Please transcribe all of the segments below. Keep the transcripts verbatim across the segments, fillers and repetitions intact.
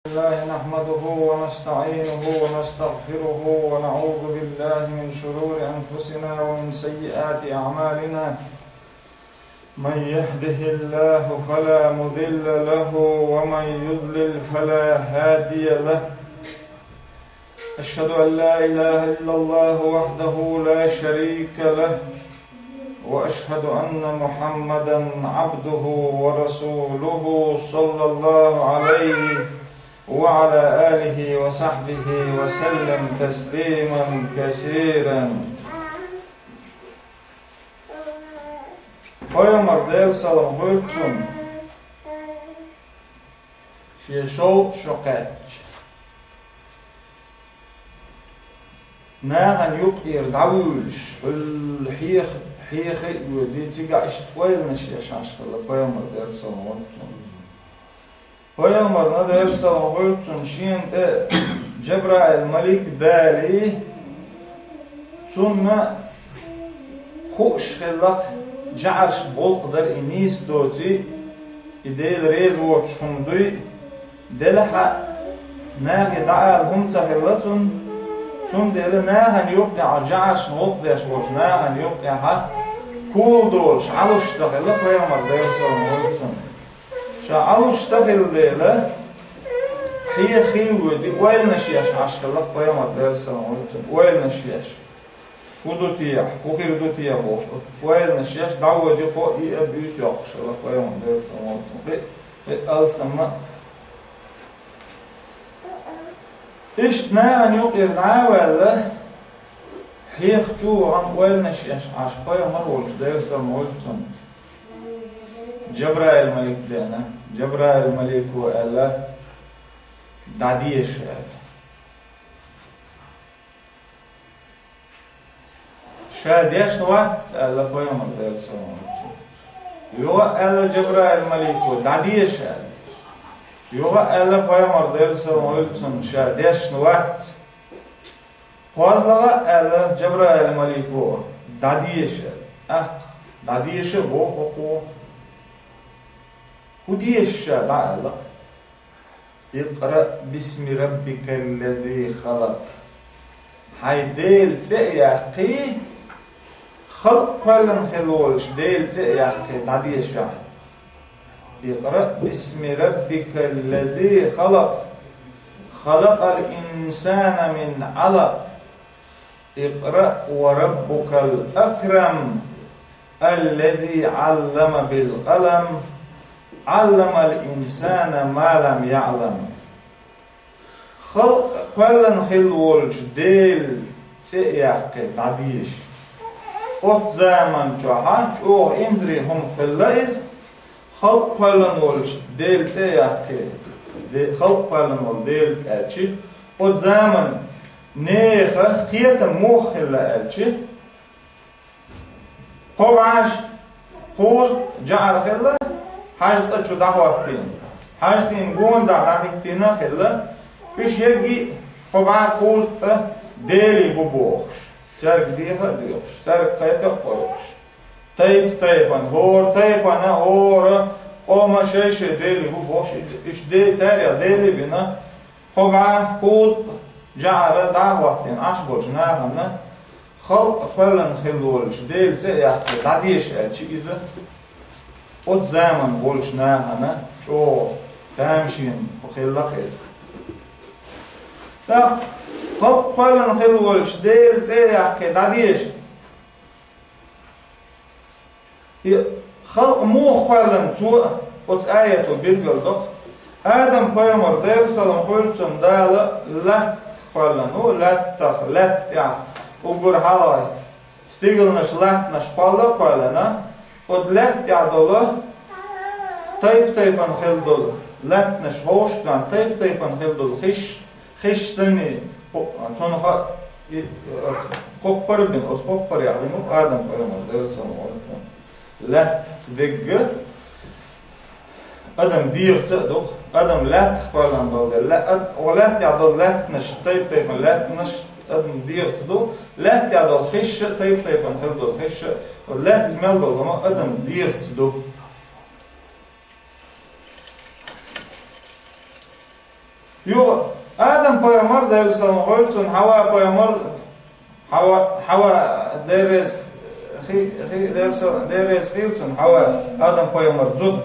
لله نحمده ونستعينه ونستغفره ونعوذ بالله من شرور أنفسنا ومن سيئات أعمالنا. من يهده الله فلا مضل له ومن يضلل فلا هادي له. أشهد أن لا إله إلا الله وحده لا شريك له، وأشهد أن محمدا عبده ورسوله، صلى الله عليه وعلى آله وصحبه وسلم تسليما كثيرا. Пайхамар, Делан салам хуьлда цунна, шен шовзткъа шо кхаьчча, нахана юккъера дӀавуьйлуш, хьуьлла хьеха, хьеха а воьдий, цигахь иштта ойланаш еш Ӏаш хилла Пайхамар, Делан салам хуьлда цунна. Пайхамарна, Делан салам хуьлда цунна, шена тӀе Джабраил-малик далий, цунна хууш хилла-кх жӀараш болх дар и нийса доций, и Дела реза воцуш хӀума дуй, делахь а нахе дӀаала хӀума ца хилла цунна, цундела нахана юккъехь, жӀарашна гӀуллакх деш волчу нахана юккъехь кула долуш, Ӏалуш ца хилла Пайхамар, Делан салам хуьлда цунна. Ша Ӏалуш ца хилла дела, хьеха а воьдий, ойланаш еш Ӏаш хилла-кх Пайхамар, Делан салам хуьлда цунна, ойланаш еш. ХӀун ду техьа, хӀун хир ду техьа бохуш, ойланаш еш, дӀавоьдий, кхоъ а, буьйса йоккхуш хилла-кх Пайхамар, Делан салам хуьлда цунна, кхин а, кхин а алсамма. Иштта нахана юккъера дӀа а ваьлла, хьеха чӀогӀа ойланаш еш Ӏаш Пайхамар волчу, Делан салам хуьлда цунна, Джабраил-малик деана. Джабраил-малико аьлла: «ДӀадеша», аьлла. «Ша дешна вац», аьлла Пайхамар, Делан салам хуьлда цунна. Юха а аьлла Джабраил-малико: «ДӀадеша», аьлла. Юха а аьлла Пайхамар, Делан салам хуьлда цунна: «Ша дешна вац». КхозлагӀа а аьлла Джабраил-малико: «ДӀадеша», аьлла. ТӀаккха: «ДӀадеша», боху хӀокхо. «ХӀун деша ша дӀа?» аьлла-кх. «اقرأ باسم ربك الذي خلق». Хьайн Делан цӀе а яккхий, халкъ кхоьллина хилла волчу Делан цӀе а яккхий, дӀадеша ахь. «اقرأ باسم ربك الذي خلق. خلق الإنسان من علق. اقرأ وربك الأكرم. الذي علم بالقلم. علم الإنسان ما لم يعلم». Халкъ кхоьллина хилла волчу Делан цӀе а яккхий, дӀадеша. Оцу заман чохь чӀогӀа инзаре хӀума хилла иза, халкъ кхоьллина волчу Делан цӀе а яккхий, де-, халкъ кхоьллина волу Дела аьлча, оцу заман нехан кхетам муха хилла аьлча, кхо бӀе кхузткъа жӀар хилла, хьаьжа цӀа чу дӀахӀоттийна. ХьаьжцӀийн гондахь дӀахӀиттийна хилла, уьш ерриг а кхо бӀе кхузткъа дела бу бохуш, цаьрга деха а доьхуш, цаьрга кхайкха а кхойкхуш. Тайп-тайпана, хӀора тайпана, хӀора къоман шай-шай дела бу бохуш, уьш де-, цаьргахь дела бина, кхо бӀе кхузткъа жӀар дӀа а хӀоттийна Ӏаш болчу нахана, халкъ кхоьллина хилла волчу Делан цӀе а яккхий, дӀадеша аьлча иза, оцу заман болчу нахана чӀогӀа тамашийна хилла-кх иза. ТӀаккха халкъ кхоьллина хилла волчу Делан цӀе а яккхий, дӀадеша. И халкъ муха кхоьллина цо, оцу аято билгал до-кх. Адам-пайхамар, Делан салам хуьлда цунна, Дала лаьттах кхоьллина ву, лаьттах, лаьтта тӀехь, уггар хьалха стигалнаш, латтанаш кхолла а кхоьллина, оцу лаьтта тӀехь долу тайп-тайпана хилла долу латтанаш хьошалган, тайп-тайпана хилла долу хиш, хиш санний, цунах и, э, кхоппар а бина, оцу кхоппарех бина ву Адам-пайхамар, Делан салам хуьлда цунна. Лаьттаца дегга, адам дегӀаца а ду-кх, адам лаьттах кхоьллина долу дела, ла-, ад-, оха лаьтта тӀехь долу латтанаш, тайп-тайпана латтанаш адам дегӀаца ду, лаьтта тӀехь долу хиш а, тайп-тайпана хилла долу хиш а, лаьттаца мел долу хӀума адам дегӀаца ду. Юха Адам пайхамар, Делера салам хуьлда цунна, Хьава пайхамар, Хьава, Хьава, Делера реза хи-, хи-, Делера са-, Делера реза хилла цунна, Хьава, Адам пайхамар зуда.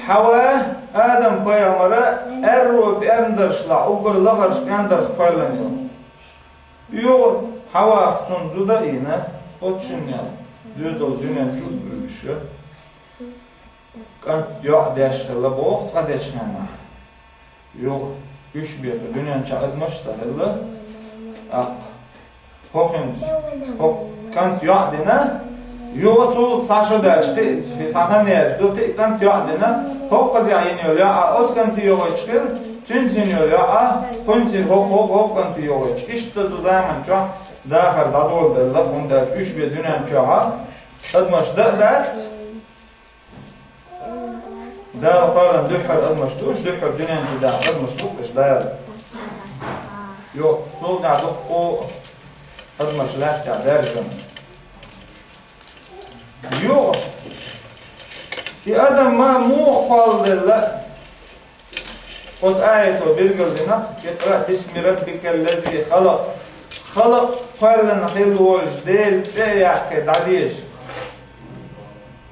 Хьава Адам пайхамара аьрру пӀендаршлахь уггар лахарча пӀендарх кхоьллина ю. Юха Хьавах цунна зуда а йина, оцу шиннел дуьздолу дуьнен чу а буьйлуш, кӀант йоӀ деш хилла боху цкъа дечу хенахь. Юха уьш бен кху дуьнен чохь адамаш а ца хилла, тӀаккха хӀокхуьнца, хӀокху кӀант йоӀ а дина, юха цул цхьа шо даьлча, кхин а, цхьа хан яьлча ду, кхин а кӀант йоӀ а дина, хӀокхузахь йина йолу йоӀ а оцу кӀанте йогӀуьйтуш хилла, цуьнца йина йолу йоӀ а, кхуьнца йина хӀокху, хӀокху, хӀокху кӀанте йогӀуьйтуш. Иштта цу заманчохь дахар дӀадоладелла, хӀунда аьлча уьш бен дуьнен чохь адамаш дан а дац, Дала кхоьллина дуьххьара адамаш ду уьш, дуьххьара дуьнен чу даха адамаш ду уьш Дала. Йо, цул тӀаьхьа дуккха адамаш лаьттахь даьржина. Йо, и адам ма муха кхолладелла, оцу аято билгалдина: «Икъра бисми раббикал лази халакъ». Халакъ кхоьллина хилла волчу Делан цӀе а яьккхи, дӀадеша.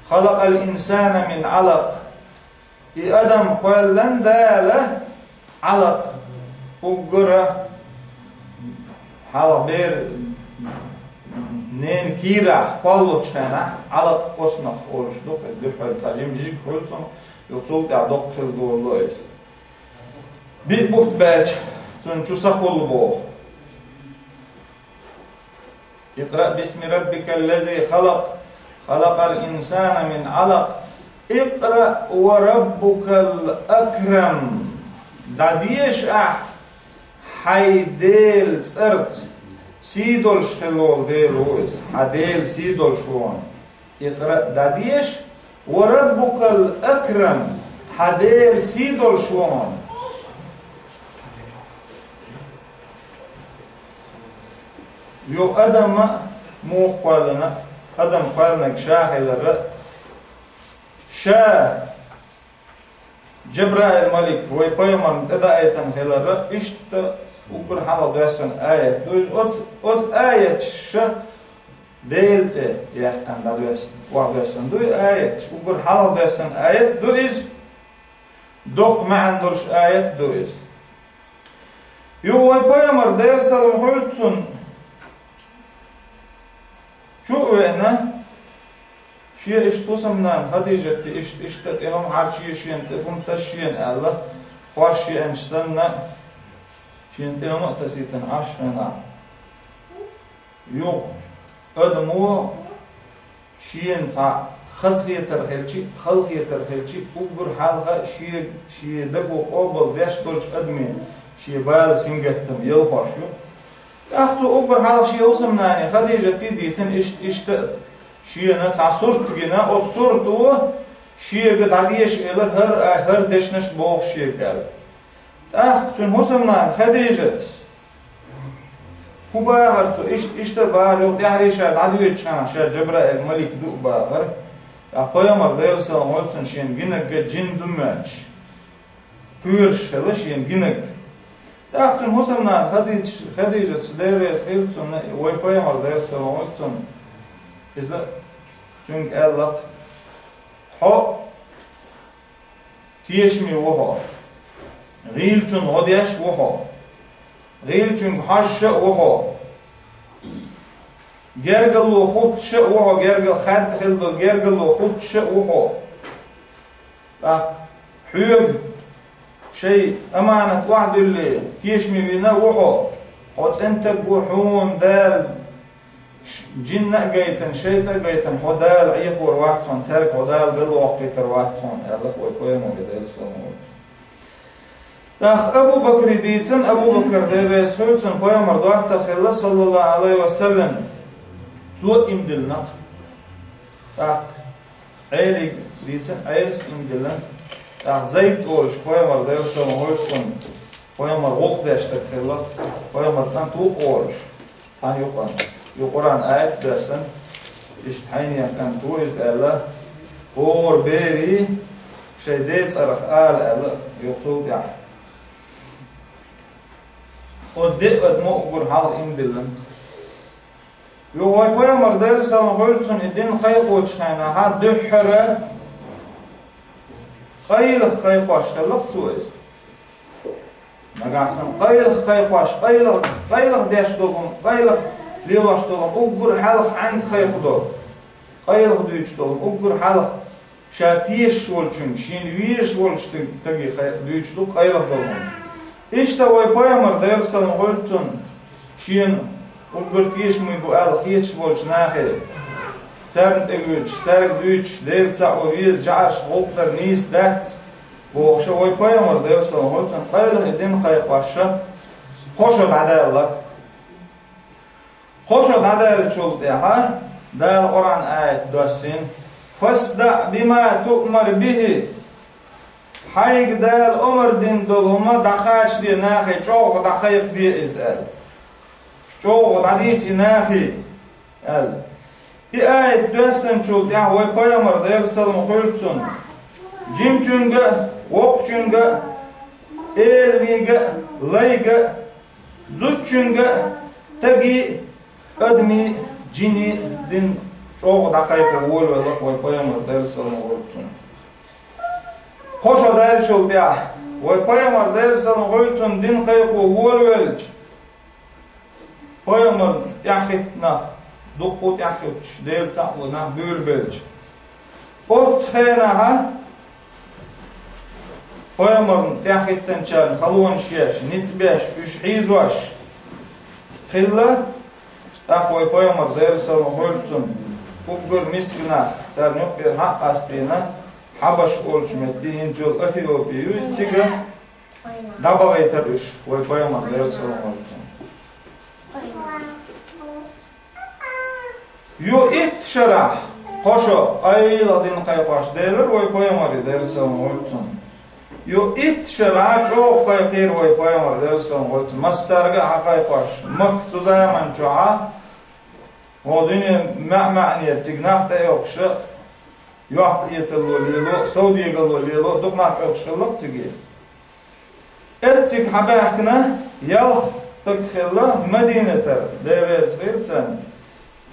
«Халакъал инсана мин Ӏалакъ». И адам кхоьллина Дала Ӏалакъ, уггара хьалха бер ненан кийрахь кхоллучу хенахь, Ӏалакъ оцунах олуш ду, иза дуьххьара цхьа жима жижиг хуьлу цунах, юха цул тӀаьхьа доккха хилла долало иза. Биъ бутт баьлча, цунна чу са хуьлу боху. «Икъра бисми раббикал лази халакъ, халакъал инсана мин Ӏалакъ, икъра ва раббукал акрам». ДӀадеша ахь хьайн Делан цӀарца, сий долуш хилла волу Дела ву иза, хьан Дела сий долуш ву хьуна. Икъра, дӀадеша, ва раббукал акрам, хьан Дела сий долуш ву хьуна. Йо, адам а муха кхоьллина, адам кхоьллинарг ша хилар а, ша Джабраил малик вай пайхамарна тӀедаийтина хилар а, иштта уггар хьалха доьссина аят ду иза. Оцу, оцу аяташа Делан цӀе яьккхина дӀадоьссина, охьадоьссина ду и аяташ. Уггар хьалха доьссина аят ду иза. Доккха маьӀна долуш аят ду иза. Юха вай пайхамар, Делера салам хуьлда цунна, чу а веана, шен иштта хӀусамнана Хадижатте иштта, иштта тӀе хӀума хьарчийша шена, тӀе хӀума тасшена аьлла, хорша еанча санна, шена тӀе хӀума а тасийтина Ӏаш хенахь. Юха адамо шена цхьа хазахетар хилча а, халахетар хилча а, уггар хьалха шен, шен даго къобал деш долчу адаме шен бала, сингаттам ялхош ю. ТӀаккха цо уггар хьалха шен хӀусамнане Хадижате дийцина иштта, иштта а, шена цхьа сурт гина, оцу сурто шега дӀадеша элира хӀара а, хӀара дешнаш боху шега аьлла. ТӀаккха цуьнан хӀусамнана Хадижатас: «ХӀун бахара цо, иштта, иштта а бахара, юха тӀаьхьарий ша дӀадоьдучу хенахь ша Джабраил малик ду а бахара». ТӀаккха пайхамар, Делера салам хуьлда цунна, шена гинарг жин ду моьттуш, кхоьруш хилла шена гинарг. ТӀаккха цуьнан хӀусамнана Хадижа-, Хадижатас, Дела реза хилла цунна, вай пайхамар, Делера салам хуьлда цунна, иза цуьнга аьлла: «Хьо тешаме ву хьо. ГӀийлачунна гӀо деш а ву хьо. ГӀийлачуьнга хьожуш а ву хьо. Гергарло хуттуш а ву хьо, гергал-, хадда хилла долу гергарло хуттуш а ву хьо. ТӀаккха хьоьга шайн аманат охьадуьллий тешаме вина а ву хьо. Хьо цӀена стаг ву, хьуна Дала жинна а гайтина, шайтӀа а гайтина, хьо Дала Ӏехор вац хьуна, цаьрга хьо Дала галвоккхуьйтур вац хьуна», аьлла вай пайхамаре, Делера салам хуьлда цунна. ТӀаккха Абу Бакре дийцина, Абу Бакр, Дела реза хуьлда цунна, пайхамаран доттагӀа хилла, саллаллаху Ӏалайхи ва саллам, цо а иман диллина. ТӀаккха Ӏелига дийцина, Ӏелас а иман диллина. ТӀаккха Зайд олуш, пайхамар, Делера салам хуьлда цунна, пайхамаран гӀуллакх деш стаг хилла, пайхамаран кӀант ву олуш. Цхьана юкъана, юкъаран аят а доьссина, иштта хьайнехан кӀант ву иза аьлла, хӀора берий шайн ден цӀарах ала аьлла, юха цул тӀаьхьа. Оцу деа адамо уггар хьалха иман диллина. Юха вай пайхамар, Делан салам хуьлда цунна, и дин кхайкхочу хенахь дуьххьара къайлаха кхайкхош хилла-кх цо иза. Нагахь санна къайлаха кхайкхош, къайлаха, къайлаха деш долу хӀума, къайлаха лелош долу хӀума уггар хьалха хьаьнга кхайкхадо, къайлаха дуьйцуш долу хӀума уггар хьалха ша тешаш волчуьнга, шена везаш волчу стаг-, стаге кхай-, дуьйцуш ду къайлаха долу хӀума. Иштта вай пайхамар, Делан салам хуьлда цунна, шена уггар тешаме бу аьлла хеташ болчу нахе, царна тӀевоьдуш, цаьрга дуьйцуш, Дела цхьаъ ву, веза, жӀараш, гӀуллакх дар нийса дац бохуш, вай пайхамар, Делан салам хуьлда цунна, къайлаха и дин кхайкхош кхо шо дӀадаьлла. Кхо шо дӀадаьллачул тӀаьхьа Дала Къуръан аят доссийна: «Фасдаъ бима туъмар бихи». Хьайга Дала омар дина долу хӀума дӀакхачаде нахе, чӀогӀа дӀакхайкхаде иза аьлла. ЧӀогӀа дӀадийца и нахе аьлла. И аят доьссинчул тӀаьхьа вай пайхамар, Делан салам хуьлда цунна, жимачуьнга а, воккхачуьнга а, эланга а, лайга а, зудчуьнга а, стаге а, адамий а, джиний а дин чӀогӀа дӀакхайкхо волавелла-кх вай пайхамар, Делан салам хуьлда цунна. Кхо шо даьллачул тӀаьхьа вай пайхамар, Делан салам хуьлда цунна, дин кхайкхо волавелча, пайхамарна тӀаьхьахӀитта нах, дуккха а тӀаьхьахӀитташ, Дела цхьаъ ву нах буьйлабелча, оццу хенахь пайхамарна тӀаьхьахӀиттинчарна халонаш еш, ницкъ беш, уьш хьийзош хилла. ТӀаккха вай пайхамар, Делан салам хуьлда цунна, уггар миска нах, царна юккъера хьакъ къастийна, Хьабаш олучу метте, хӀинца йолу Эфиопи ю, цига дӀабахийтира уьш вай пайхамар, Делан салам хуьлда цунна. Ю итт шарахь кхо шо къайлаха дин кхайкхош делира вай пайхамаре, Делан салам хуьлда цунна. Ю итт шарахь чӀогӀа кхайкхийра вай пайхамар, Делан салам хуьлда цунна, массаьрга а хьакхайкхош, Макка цу заман чохь а, хӀо дуьне маьӀ-маьӀнера цига нах тӀеоьхуш, йохк-эцалло лело, совдегалло лело, дукха нах оьхуш хилла-кх цига. Эццига хьабаьхкина ялх стаг хилла Мадинатара, Дела реза хуьлда царна.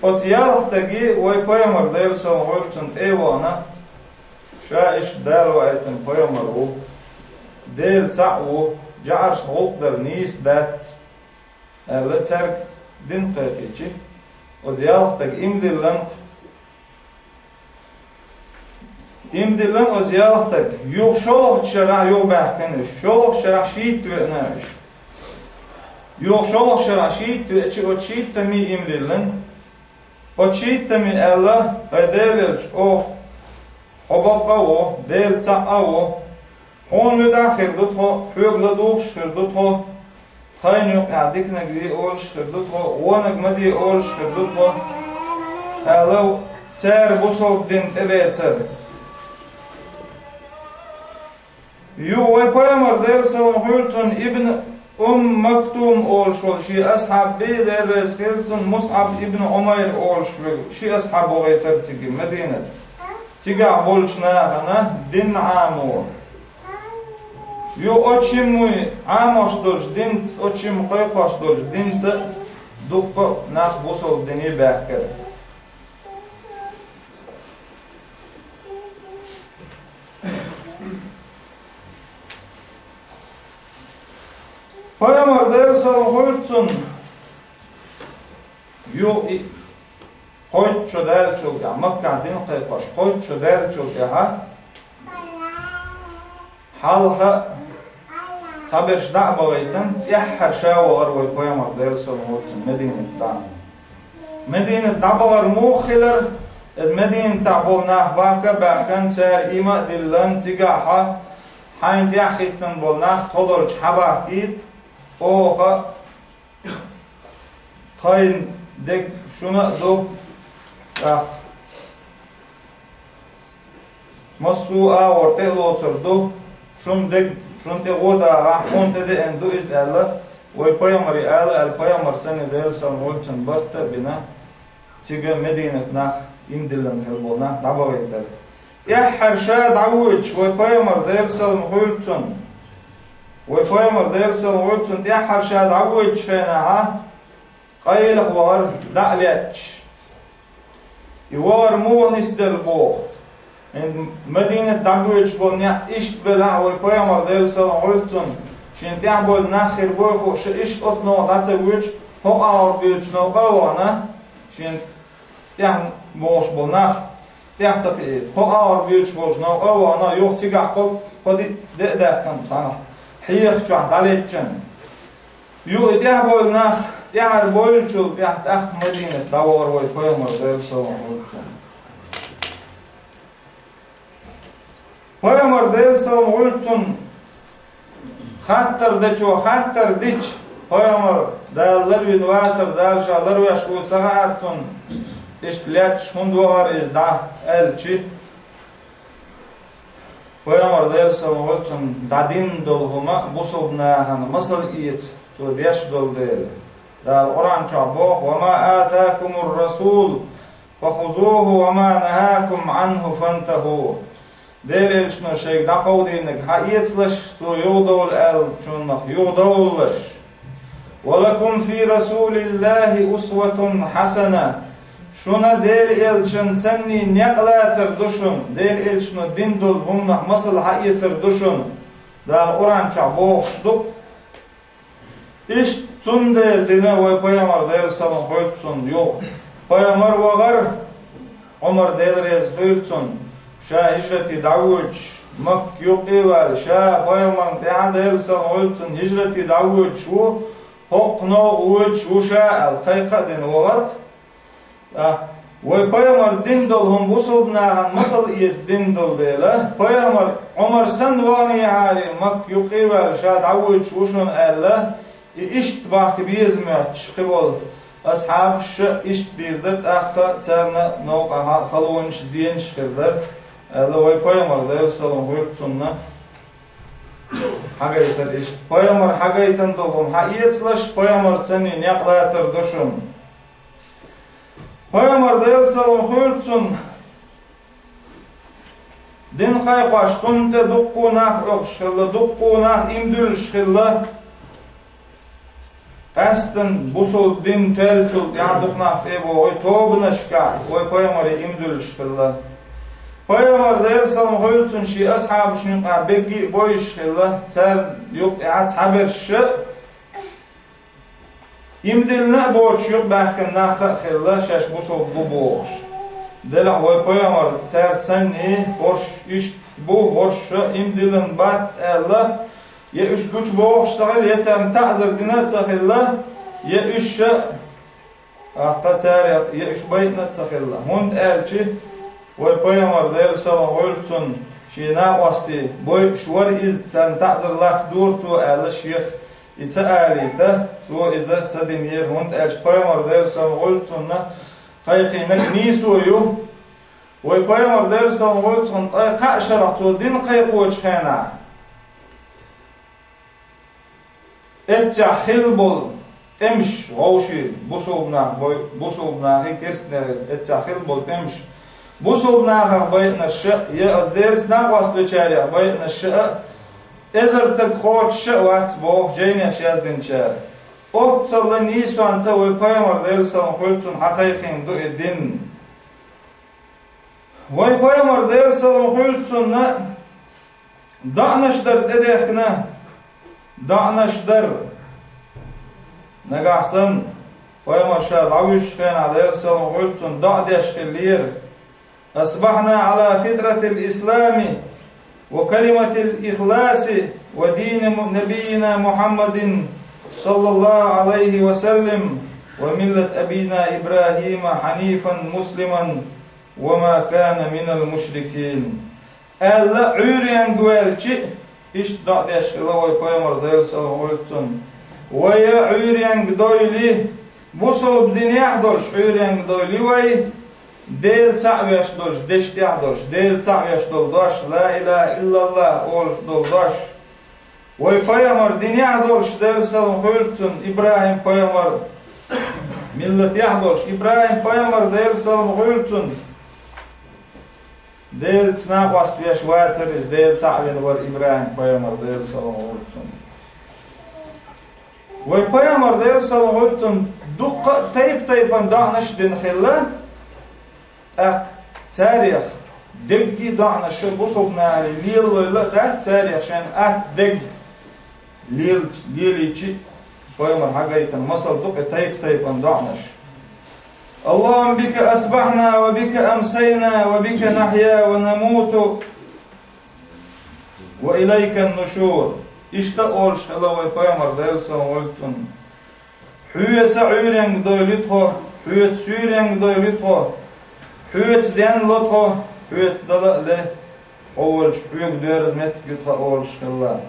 Оцу ялх стаге вай пайхамар, Делан салам хуьлда цунна, тӀе а вахана, ша иштта Дала ваийтина пайхамар ву, Дела цхьаъ ву, жӀарашна гӀуллакх дар нийса дац, аьлла, цаьрга дин кхайкхийча, оцу ялх стага иман диллина-кх. Иман диллина оцу ялх стага. Юха шолгӀачу шарахь юха баьхкина уьш. ШолгӀачу шарахь шийтта веана уьш. Юха шолгӀачу шарахь шийтта веача, оцу шийттаме иман диллина. Оцу шийттаме аьлла: «ХӀай Дела Элча, оха хьо бакъ а ву, Дела цхьаъ а ву. Хьуна муьтӀахь хир ду тхо, хьоьга ладугӀуш хир ду тхо, тхайна юкъахь диканиг де олуш хир ду тхо, вониг ма де олуш хир ду тхо», аьлла, цара бусалба дин тӀедеъча. Юха вай пайхамар, Делан салам хуьлда цунна, Ибн Умм Мактум олуш волу шен асхьаб бен, Дела реза хуьлда цунна, Мусъаб ибн Ӏумайр олуш верг, ши асхьаб вахийтира цига Мадинат. Цигахь болчу нахана дин Ӏамо. Ю оцу шиммуй Ӏамош долчу динца, оцу шимма кхойкхош долчу динца дуккха а нах бусалба дине баьхкира. Пайхамар, Делан салам хуьлда цунна, ю и кхойтта шо даьллачул тӀаьхьа, Маккахь дин кхайкхош кхойтта шо даьллачул тӀаьхьа, хьалха цхьаберш дӀа а бахийтина, тӀаьххьара ша вахара вай пайхамар, Делан салам хуьлда цунна, Мединат дӀа. Мединат дӀабахар муха хилар? Иза Мединатахь болу нах бахка а баьхкина, цара ийман а диллина, цигахь хьайна тӀаьхьахӀиттина болу нах тхо долчу хьабахкийта, оха тхайн дерг шуна а ду, тӀаккха массо а агӀор тӀе а лоцур ду, шун дерг шун тӀе гӀо дагӀахь, хьуна тӀедеана ду иза аьлла, вай пайхамаре ала аьлла, пайхамар санна, Делан салам хуьлда цунна, барт а бина, цига Мединат нах, ийман диллина хилла болу нах дӀабахийтира. ТӀаьххьара ша дӀавоьдуш вай пайхамар, Делан салам хуьлда цунна, Вай пайхамар, Делан салам хуьлда цунна, тӀаьххьара ша дӀавоьдучу хенахь, къайлаха вахара дӀа а лаьтташ. И вахар муха нисделла боху? ХӀинца Мадинат дӀабоьдуш болу некъ иштта белахь а, вай пайхамар, Делан салам хуьлда цунна, шена тӀехь болу нах хир бу хууш, ша иштта оцу новкъа дӀа ца воьдуш, хӀокху агӀор боьдучу новкъа а вахана, шена тӀехь бохуш болу нах тӀехь ца кхиийта. ХӀокху агӀор боьдуш болчу новкъа а вахана, юха цигахь кхо, кхо-диъ де а даьккхина цхьаьна, хьеха чохь дӀалеччина. Юха и тӀехь болу нах тӀаьхьара бойлучул тӀаьхьа тӀаккха Мадинат дӀавахара вай пайхамар, Делан салам хуьлда цунна. Пайхамар, Делан салам хуьлда цунна, хаттар дечо хаттар дича, пайхамар Дала ларвина вацар, Дала ша ларвеш ву ца хаьара цунна, иштта лаьтташ хӀунда вахара иза дӀа аьлча, пайхамар, Делан салам хуьлда цунна, дӀадина долу хӀума бусалба нахана масал эца цо деш долу дела. Дала Къуръан чохь боху: «Ва ма атакумур расул, фа хузуху, ва ма нахакум анху фантаху». Делан элчано шайга дӀакховдийнарг хьаэцалаш, цо юхадовла аьллачунах юхадовлалаш. «Ва лакум фи расулиллахи усватун хьасана». Шуна Делан элчан санний некъ лацар ду шуна, Делан элчано дина долу хӀуманах масал хьаэцар ду шуна, Дала Къуръан чохь бохуш ду. Иштта цундела дина вай пайхамар, Делан салам хуьлда цунна, юха. Пайхамар вахара, Ӏумар, Дела реза хуьлда цунна, ша хӀижрате дӀавоьдуш, Макка юккъе а ваьлла, ша пайхамарна тӀаьхьа, Делан салам хуьлда цунна, хӀижрате дӀавоьдуш ву, хӀокху новкъа воьдуш ву ша аьлла, кхайкха а дина вахара. ТӀаккха вай пайхамар дина долу хӀума бусалба нахана масал эца дина долу дела, пайхамар Ӏумар санна ваханехьара, Макка юккъе а ваьлла, ша дӀавоьдуш ву шуна аьлла, и иштта бахка беза моьттуш кхин болу асхьабаш а иштта дийр дара, тӀаккха царна новкъахь халонаш, зенаш хир дара, аьлла, вай пайхамар, Делан салам хуьлда цунна, хьагайтара иштта. Пайхамар хьагайтина долу хӀума хьаэцалаш, пайхамар санний некъ лацар ду шуна. Пайхамар, Делан салам хуьлда цунна, дин кхайкхош, цунна тӀе дуккха а нах оьхуш хилла, дуккха а нах ийман дуьллуш хилла. Къаьсттина бусалба дин тоьллачул тӀаьхьа дукха нах тӀе а богӀий, тобанашкахь вай пайхамаре ийман дуьллуш хилла. Пайхамар, Делан салам хуьлда цунна, шен асхьабашна юкъахь берриге а бовзуш хилла, царна юкъахь цхьаберш а ийман диллина а боцуш, юкъабаьхкина нах а хилла, шаьш бусалба бу бохуш. Делахь вай пайхамар цаьрца санний, хӀорш иштта бу, хӀорш а ийман диллина бац аьлла, я уьш гучубохуш а ца хилла, я царна таӀзар дина а ца хилла, я уьш а, тӀаккха цара, я уьш байтина а ца хилла. ХӀунда аьлча вай пайхамар, Делан салам хуьлда цунна, шен накъостий бойтуш вара иза, царна таӀзар латтадора цо аьлла, шех и ца алийта, цо иза ца динера, хӀунда аьлча пайхамар, Делан салам хуьлда цунна, кхайкхийнарг нийсо ю. Вай пайхамар, Делан салам хуьлда цунна, ткъа кхаа шарахь цо дин кхайкхочу хенахь, эццехь хилла болу тӀемаш вовшийн, бусалба нах бой-, бусалба нахий, керстанехий эццехь хилла болу тӀемаш, бусалба нахах байинарш а, я Делаца накъост вечарех байинарш а, эзар стаг кхочуш а вац боху жайнеш яздинчара. Оццалла нийсонца вай пайхамар, Делан салам хуьлда цунна, хьакхайкхийна ду и дин. Вай пайхамар, Делан салам хуьлда цунна, доӀанаш дар тӀедехкина, доӀанаш дар. Нагахь санна пайхамар ша дӀавуьжучу хенахь, Делан салам хуьлда цунна, доӀа деш хиллера: «Асбахна ала фитратил ислами ва калиматил ихласи ва дини му-, набийина Мухаммадин, саллаллаху алайхи ва саллям, ва миллат абина Ибрахима хьанифан муслиман, ва ма кана минал мушрикин», аьлла, Ӏуьйренга ваьлча, иштта доӀа деш хилла вай пайхамар, Делан салам хуьлда цунна. Вай Ӏуьйренга дойли, бусалба динехь долуш Ӏуьйренга дойли вай, Дела цхьаъ веш долуш, дешна тӀехь долуш, Дела цхьаъ веш долу дош, ла илаха иллаллах олуш долу дош. Вай пайхамар динехь долуш, Делан салам хуьлда цунна, ИбрахӀим пайхамар, миллатехь долуш, ИбрахӀим пайхамар, Делан салам хуьлда цунна, Делаца накъост веш вацара иза, Дела цхьаъ вина вара ИбрахӀим пайхамар, Делан салам хуьлда цунна. Вай пайхамар, Делан салам хуьлда цунна, дуккха а тайп-тайпана доӀанаш дина хилла, тӀаккха царех дерриге а доӀанаш бусалбанарий лелайойла а дац, царех шайна атта дерг лел-, лелийча а пайхамара хьагайтина масал ду-кх и тайп-тайпана доӀанаш. اللهم بك أصبحنا وبك أمسينا وبك نحيا ونموت وإليك النشور. Иштта олуш хилла вай пайхамар, Делан салам хуьлда цунна. Хьоьца Ӏуьйренга дойли тхо, хьоьца суьйренга дойли тхо, хьоьца денло тхо, хьоьца дала а ле, хьо волчу хьоьга доьрзу меттиг ю тхан олуш хилла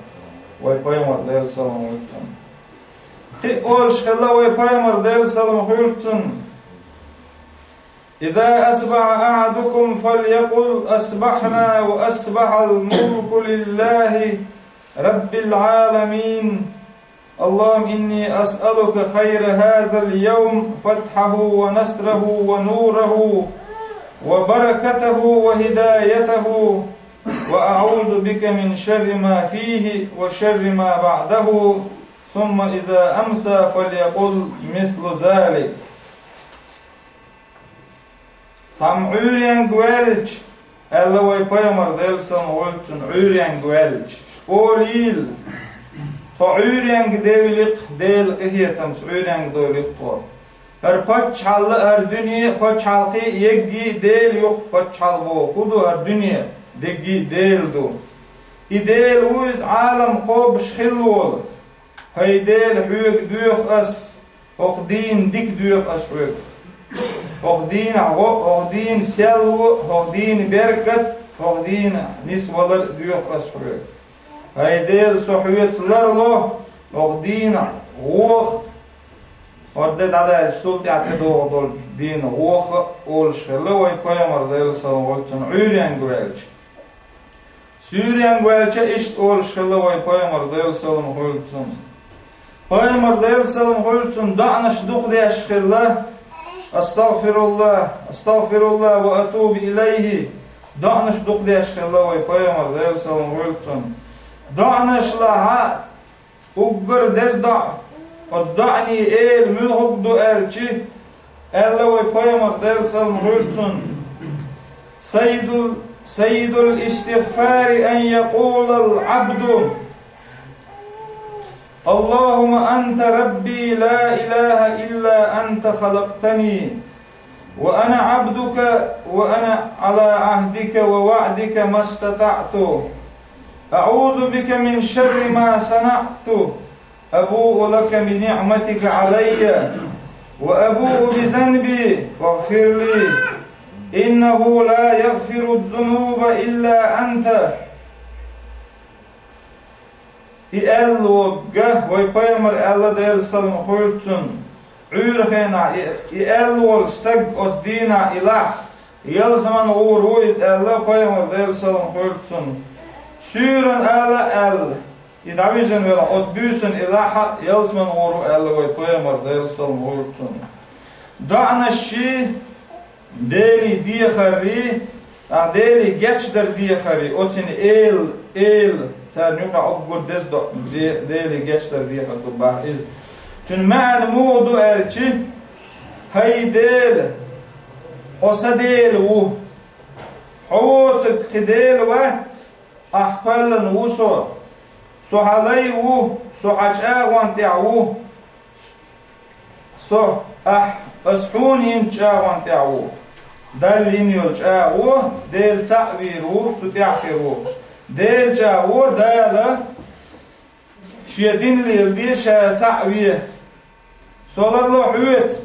вай пайхамар, Делан салам хуьлда цунна. Кхин а олуш хилла вай пайхамар, Делан салам хуьлда цунна: إذا أصبح أحدكم فليقل أصبحنا وأصبح الملك لله رب العالمين. اللهم إني أسألك خير هذا اليوم، فتحه ونصره ونوره وبركته وهدايته، وأعوذ بك من شر ما فيه وشر ما بعده. ثم إذا أمسى فليقل مثل ذلك. Цхьамма Ӏуьйренга ваьлча, аьлла вай пайхамар, Делан салам хуьлда цунна, Ӏуьйренга ваьлча, олийла: тхо Ӏуьйренга девлли-кх, Делан къинхетамца Ӏуьйренга дойли-кх тхо. ХӀара паччахьалла а, хӀара дуьне а, паччахьалкхе а, ерриге а Дела ю-кх, паччахьалла бохург хӀун ду, хӀара дуьне дерриге а Делан ду. И Дела ву иза Ӏалам кхобуш хилла волу. ХӀай Дела, хьоьга доьху ас, хӀокху дийнан дика доьху ас хьоьга. ХӀокху дийнахь гӀо а, хӀокху дийнан сел а, хӀокху дийнан беркат а, хӀокху дийнахь нисвалар а доьху ас хьоьга. ХӀай Дела, со хьоьца ларло хӀокху дийнахь воху, хӀара де дӀадаьлча, цул тӀаьхьа тӀедогӀу долчу дийнан воху а, олуш хилла вай пайхамар, Делан салам хуьлда цунна, Ӏуьйренга ваьлча. Суьйренга ваьлча а иштта олуш хилла вай пайхамар, Делан салам хуьлда цунна. Пайхамар, Делан салам хуьлда цунна, доӀанаш дукха деш хилла: «Астагфируллах, астагфируллах ва атубу илайхи». ДоӀанаш дукха деш хилла вай пайхамар, Делан салам хуьлда цунна. ДоӀанаш лахьа, уггар деза доӀа, оцу доӀанийн эла муьлхарг ду аьлча, аьлла вай пайхамар, Делан салам хуьлда цунна: «Саййидул, саййидул истигфари ан якъулал Ӏабду: Аллахумма анта рабби ла илаха илла анта халактани». وأنا عبدك وأنا على عهدك ووعدك ما استطعت. أعوذ بك من شر ما صنعت. أبوء لك بنعمتك علي وأبوء بذنبي فاغفر لي. إنه لا يغفر الذنوب إلا أنت. И аьлла вогга, вай пайхамар аьлла, Делан салам хуьлда цунна, Ӏуьйран хенахь и, и аьлла волу стаг оцу дийнахь и лахь, ялсаман гӀур ву иза аьлла пайхамар, Делан салам хуьлда цунна. Суьйрана ала а аьлла, и дӀавижина велахь, оцу буьйсанна и лахь а ялсаман гӀур ву аьлла вай пайхамар, Делан салам хуьлда цунна. ДоӀанаш ши Деле дехаррий, а, Деле гечдар дехаррий, оццуьнан эла, эла, царна юкъахь уггар деза до-, Де-, Деле гечдар дехар ду боху иза. Цуьнан маьӀна муха ду аьлча: «ХӀай Дела, хьо сан Дела ву. Хьо воцург кхин Дела вац, ахь кхоьллина ву со. Со хьан лай ву, со хьан чӀагӀонан тӀехь ву. Со, ахь, ас хьуна йинчу чӀагӀонан тӀехь ву. Далла йина йолу чӀагӀо Дела цхьаъ вийр ву, цу тӀехь хир ву. Делан чӀагӀо Дала шен дин леладе, ша цхьаъ ве. Со ларло хьоьца.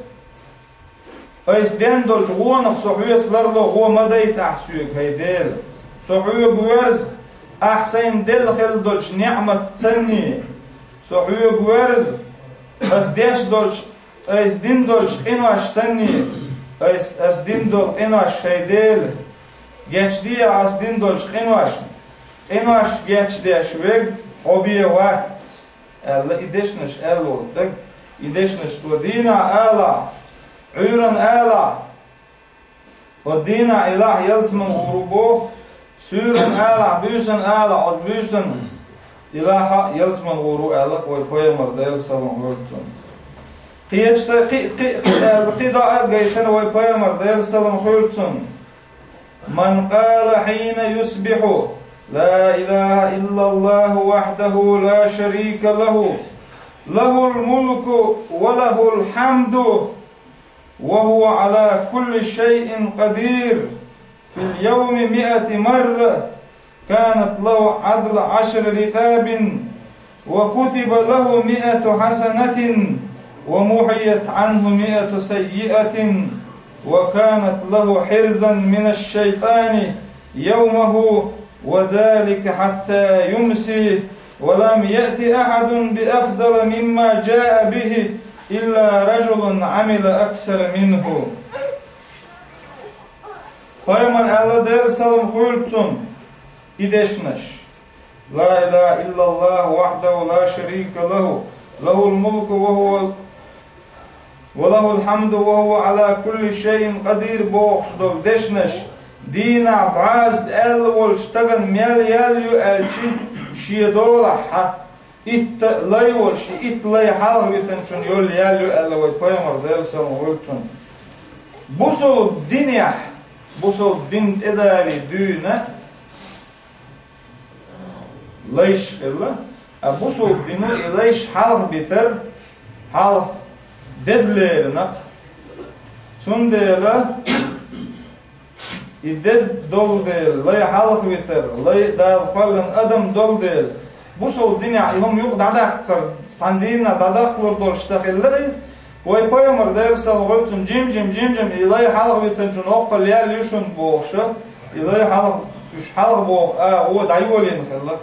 Айса ден долчу гӀонах со хьоьца ларло, гӀо ма дайта ахь соьга, хӀай Дела. Со хьоьга воьрза, ахь сайна делла хилла долчу неӀматцанний. Со хьоьга воьрза, ас деш долчу, айса дин долчу къинош санний. Айса, ас дин долу къинош, хӀай Дела. Гечдехьа ас дин долчу къинош. Къинош гечдеш верг хьо бен вац», — аьлла, и дешнаш аьлла волу стаг, и дешнаш цо дийнахь алахь, Ӏуьйранна алахь, оцу дийнахь и лахь ялсаман гӀур ву боху, суьйранна алахь, буьйсанна алахь, оцу буьйсанна Илаха ялсман гӀур ву аьлла вай пайхамар, Делан салам хуьлда цунна. Кхеча тӀа кхи, кхи, кхи аьлла, кхин доӀа а гайтина вай пайхамар, Делан салам хуьлда цунна: «من قال حين يصبح: لا إله إلا الله وحده لا شريك له، له الملك وله الحمد، وهو على كل شيء قدير، في اليوم مائة مرة، كانت له عدل عشر رقاب، وكتب له مائة حسنة، ومحيت عنه مائة سيئة، وكانت له حرزا من الشيطان يومه، وذلك حتى يمسي، ولم يأت أحد بأفضل مما جاء به إلا رجل عمل أكثر منه». Пайхамар аьлла, Делан салам хуьлда цунна, и дешнаш: «لا إله إلا الله وحده لا شريك له، له الملك وهو، وله الحمد وهو على كل شيء قدير», бохуш долу дешнаш дийнахь бӀозза аьлла волчу стагана мел ял ю аьлча, шен долахь хьа итт лай волуш, итт лай хьалха витинчунна йолу ял ю аьлла вай пайхамар, Делан салам хуьлда цунна. Бусалба динехь, бусалба дин тӀедале дуьйна лайш хилла, а бусалба дино и лайш хьалха битар, хьалха деза лерина-кх. Цундела и деза долу дела, лай хьалха витар, лай Дала кхоьллина адам долу дела, бусалба динехь и хӀума юкъа дӀадаккхар, цхьана дийнахь дӀадаккхалур долуш ца хилла иза. Вай пайхамар, Делан салам хуьлда цунна, жим-жим, жим-жим, и лай хьалха витинчунна оккхул ял ю шуна бохуша, и лай хьалха, уьш хьалха боху агӀо дӀайолийна хилла.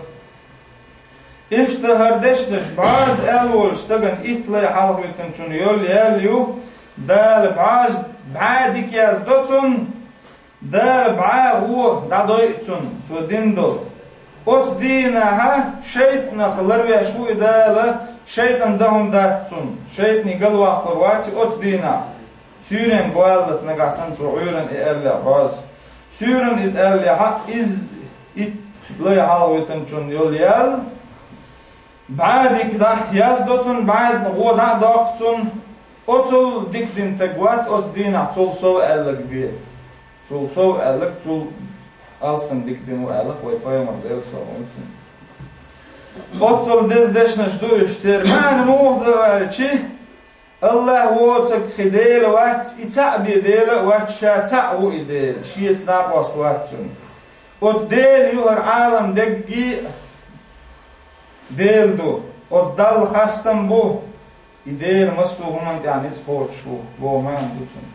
Иштта хӀара дешнаш бӀозза аьлла волчу стагана итт лай хьалха витинчунна йолу ял ю, Дала бӀозза, бӀе дика яздо цунна, Дала бӀе гӀо дӀадойу цунна, цо дина долу. Оцу дийнахьа шайтӀанах ларвеш ву и Дала, шайтӀан дан хӀума дац цунна, шайтӀане галваккхалур вац и оцу дийнахь. Суьйренга валлалц нагахь санна цо Ӏуьйранна и аьллехь бӀозза. Суьйранна иза аьллехьа, иза итт лай хьалха витинчунна йолу ял, бӀе дика дӀа яздо цунна, бӀе гӀо дӀа а доккху цунна, оцул дика дина стаг вац оцу дийнахь цул сов аьлларг бен. Цул сов аьлларг, цул алсам дика дина ву аьлла вай пайхамар, Делан салам хуьлда цунна. Оццул деза дешнаш ду уьш, церан маьӀна муха ду аьлча, АллахӀ воцург кхин Дела вац, и цхьаъ бен Дела а вац, ша цхьаъ ву и Дела, шеца накъост вац цуьнан. Оцу Дела ю хӀара Ӏалам дерриге а Дела ду, оцу Далла хастам бу, и Дела массо а хӀуманна тӀехь ницкъ кхочуш ву, боху маьӀна ду цуьнан.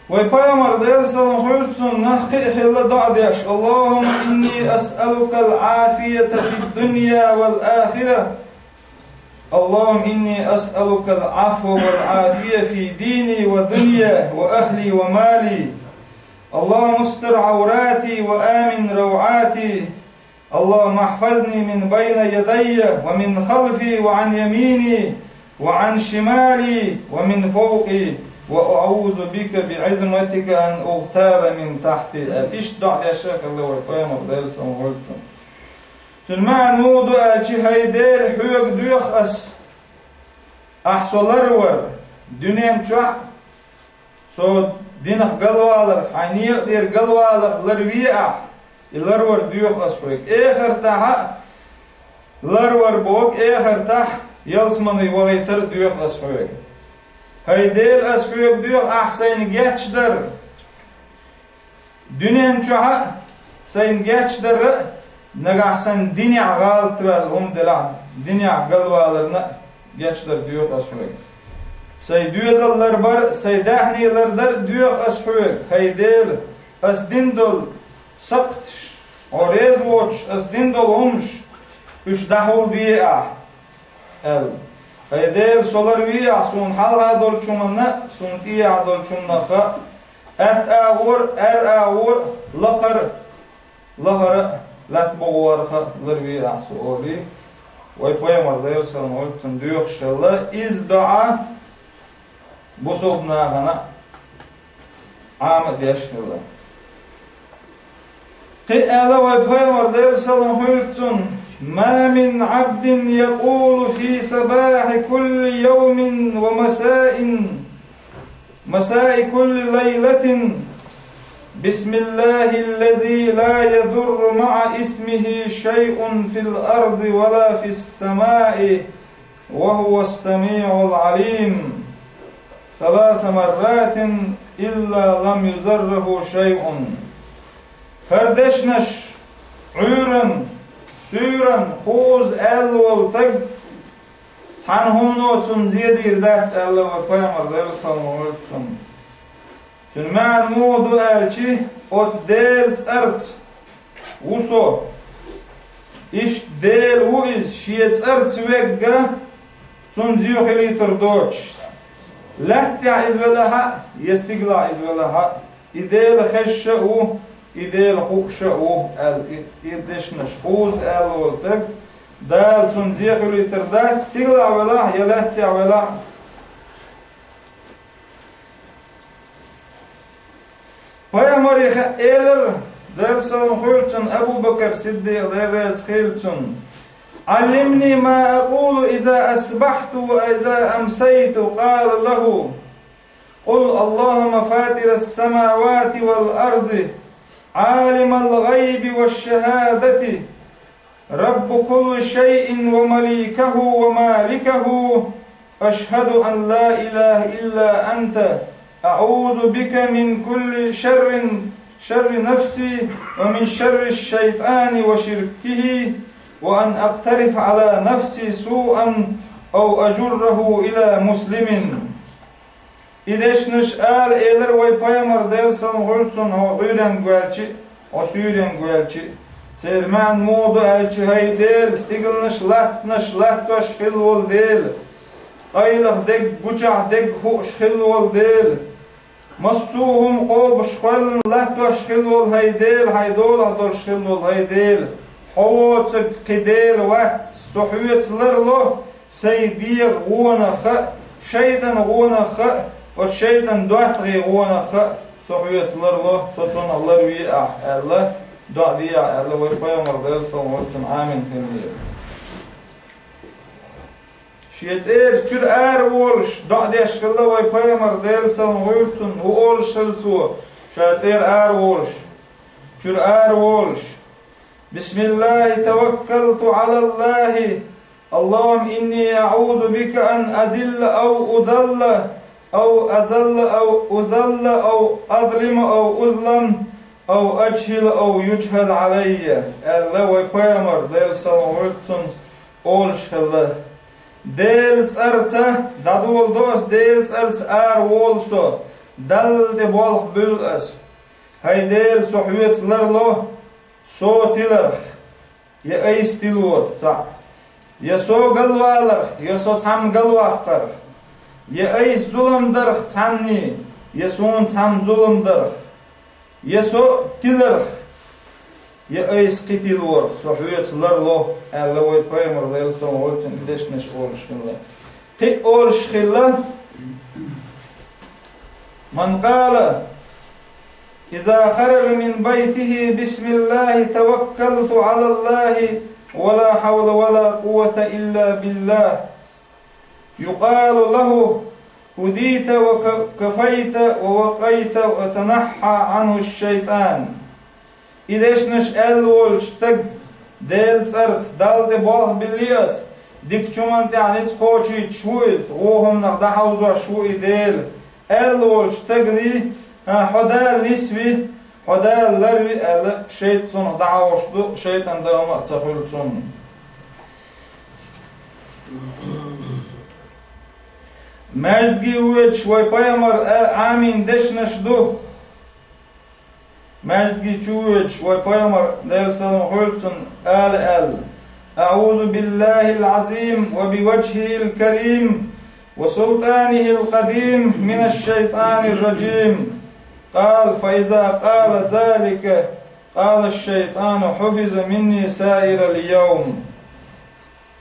Вай пайхамар, Делан салам хуьлда цунна, кхин а хилла доӀа деш: «اللهم إني أسألك العافية في الدنيا والآخرة. اللهم إني أسألك العفو والعافية في ديني ودنياي وأهلي ومالي. اللهم استر عوراتي وآمن روعاتي. اللهم احفظني من بين يدي ومن خلفي وعن يميني وعن شمالي ومن فوقي. وأعوذ بك بعظمتك أن أغتال من تحتي». Иштта доӀа деш хилла вай пайхамар, Делан салам хуьлда цунна. Цуьнан маьӀна муха ду аьлча: «ХӀай Дела, хьоьга доьху ас, ахь со ларвар, дуьнен чохь со динах галваларх, хьайн некъа тӀера галваларх ларве ахь, и ларвар доьху ас хьоьга. Эхартахь а ларвар боху, эхартахь ялсамане вахийтар а доьху ас хьоьга. ХӀай Дела, ас хьоьга доьху ахь сайна гечдар. Дуьнен чохь а сайна гечдар а, нагахь санна динехь гӀалатваьлла хӀума делахь, динехь галваларна а гечдар доьху ас хьоьга. Сайн доьзал ларбар а, сайн даьхни лардар а доьху ас хьоьга, хӀай Дела, ас дина долу сакхташ, хьо реза воцуш ас дина долу хӀумаш, уьш дӀахьулде ахь», аьлла. «ХӀай Дела, со ларве ахь суна хьалха долчу хӀуманна а, суна тӀехьа долчу хӀуманах а, атта агӀор а, аьрра агӀор а, лакхара а, лахара а, лаьтта бухара а ларве ахь со», олий, вай пайхамар, Делан салам хуьлда цунна, доьхуш хилла. Иза доӀа бусалба нахана Ӏама а деш хилла. Кхин аьлла вай пайхамар, Делан салам хуьлда цунна: «ما من عبد يقول في صباح كل يوم ومساء، مساء كل ليلة، بسم الله الذي لا يضر مع اسمه شيء في الأرض ولا في السماء، وهو السميع العليم، ثلاث مرات إلا لم يضره شيء». ХӀара дешнаш Ӏуьйранна, суьйранна кхузза аьлла волу стаг, цхьана хӀумано цунна зен дийр дац аьлла вай пайхамар, Делан салам хуьлда цунна. Цуьнан маьӀна муха ду аьлча, оцу Делан цӀарца ву со. Иштта Дела ву иза, шен цӀарца вегга, цунна зен хилийтар доцуш. Лаьттахь иза велахь а, я стигалахь иза велахь а, и Дела хезаш а ву, и Дела хууш а ву аьлла, и, и дешнаш кхузза аьлла волу стаг, Дала цунна зен хилийтар дац, стигалахь велахь а, я лаьттахь велахь а. Пайхамаре хаьа элира, Делан салам хуьлда цунна, Абу Бакр Сиддикъа, Дела реза хуьлда цунна: «علمني ما أقول إذا أصبحت وإذا أمسيت». قال له: «قل اللهم فاطر السماوات والأرض، عالم الغيب والشهادة، رب كل شيء ومليكه ومالكه، أشهد أن لا إله إلا أنت، أعوذ بك من كل شر، شر نفسي، ومن شر الشيطان وشركه، وأن أقترف على نفسي سوءا أو أجره إلى مسلم». И дешнаш ала элира вай пайхамар, Делан салам хуьлда цунна, хьо Ӏуьйренга ваьлча а, хьо суьйренга ваьлча а. Церан маьӀна муха ду аьлча: «ХӀай Дела, стигалнаш, латтанаш латтош хилла волу Дела, къайлаха дерг, гучахь дерг хууш хилла волу Дела, массо а хӀума кхобуш, кхоьллина латтош хилла волу хӀай Дела, хьайн долахь долуш хилла волу хӀай Дела, хьо воцург кхин Дела вац, со хьоьца ларло, сайн дегӀан гӀонах а, шайтӀан гӀонах а, оцу шайтӀан доттагӀийн гӀонах а со хьоьца ларло, со цунах ларве ахь», — аьлла, доӀа де ахь аьлла, вай пайхамар, Делан салам хуьлда цунна, Ӏамийна хилла. Шен цӀера чуьра ара волуш доӀа деш хилла вай пайхамар, Делан салам хуьлда цунна, хӀун олуш хилла цо, ша цӀера ара волуш, чуьра ара волуш: «بسم الله توكلت على الله، اللهم إني أعوذ بك أن أذل أو أذل، أو أذل أو أذل، أو أظلم أو أظلم، أو أجهل أو يجهل علي», — аьлла вай пайхамар, Делан салам хуьлда цунна, олуш хилла. Делан цӀарца, дӀадоладо ас, Делан цӀарца ара волу со, Далла тӀе болх буьллу ас. ХӀай Дела, со хьоьца ларло, со тиларх, я айса тилорах цхьаъ, я со галваларх, я со цхьамма галваккхарх, я айса зулам дарх цхьанний, я суна цхьамма зулам дарх, я со тиларх, я айса кхин тилорах со хьоьца ларло, аьлла вай пайхамар, Делан салам хуьлда цунна, и дешнаш олуш хилла. Кхин а олуш хилла: «من قال إذا خرج من بيته: بسم الله توكلت على الله، ولا حول ولا قوة إلا بالله، يقال له: هديت وكفيت ووقيت وتنحى عنه الشيطان». И дешнаш аьлла волчу стаг: «Делан цӀарца, Далла тӀе болх билли ас, дикачу хӀуманна тӀехь ницкъ кхочуьйтуш ву иза, вон хӀуманах дӀахьовзош ву и Дела», аьлла волчу стагана: «А, хьо Дала нисви, хьо Дала ларви», аьлла, шайтӀа цунах дӀахьовзуш ду, шайтӀан дагӀма а ца хуьлу цунна. Маьждиге воьдуш вай пайхамар а-, Ӏамийна дешнаш ду. Маьждиге чу воьдуш вай пайхамар, Делан салам хуьлда цунна, ала аьлла: «أعوذ بالله العظيم وبوجهه الكريم وسلطانه القديم من الشيطان الرجيم». قال: «فإذا قال ذلك قال الشيطان: حفظ مني سائر اليوم».